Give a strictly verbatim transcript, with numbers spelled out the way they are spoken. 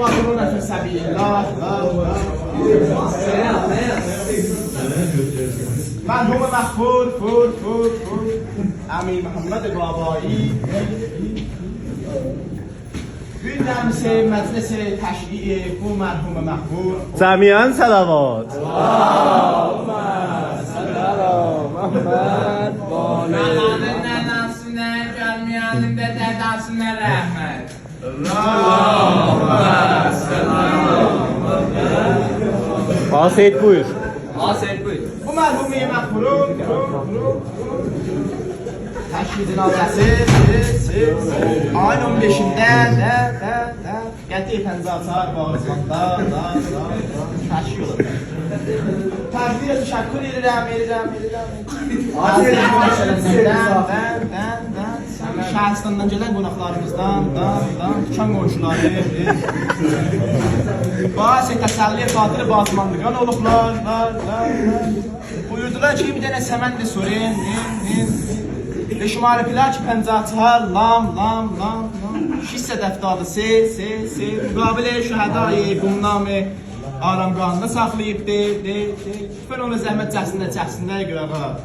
یقاتلون فی سبیل الله، الله، الله. مرحوم مغفور، فور، فور، فور. امیر محمد بابایی. بو جمع مجلس تشییع بو مرحوم مغفور. جمیعاً صلوات. اللهم صل علی محمد و آل. ننه‌نین ننه‌سینه، گلمه‌یه‌نین ده دده‌سینه رحمت. آقا سید، بویور. آقا سید، بویور. بو مرحوم مغفورون، تشییعین آدرسی، آیین اون بئشینده، ده، ده، ده، قطعی پنجاه چهار بازماندا، دا، دا، دا، تشییع اولور. تقدیر و تشکر ائدیرم، ائدیرم، ائدیرم. آقا سید، بویور. دن، دن، دن، دن. شهرستاندان گلن قوناقلاریمیزدان، دان، دان، دوکان قونشولاری، باعث تسلی خاطر بازماندگان اولوبلار، لار، لار، لار. بویوردولار کی، بیر دنه سمند سورون، نین، نین، نین. به شمار پلاک پنجاه چهار، لام، لام، لام، لام، لام. شش صد هفتاد و سه، سه، سه. مقابل شهدای گمنام آرامگاهیندا ساخلاییب، ده، ده، ده. لطفاً اونو زحمت چکسینلر، چکسینلر قیراغا.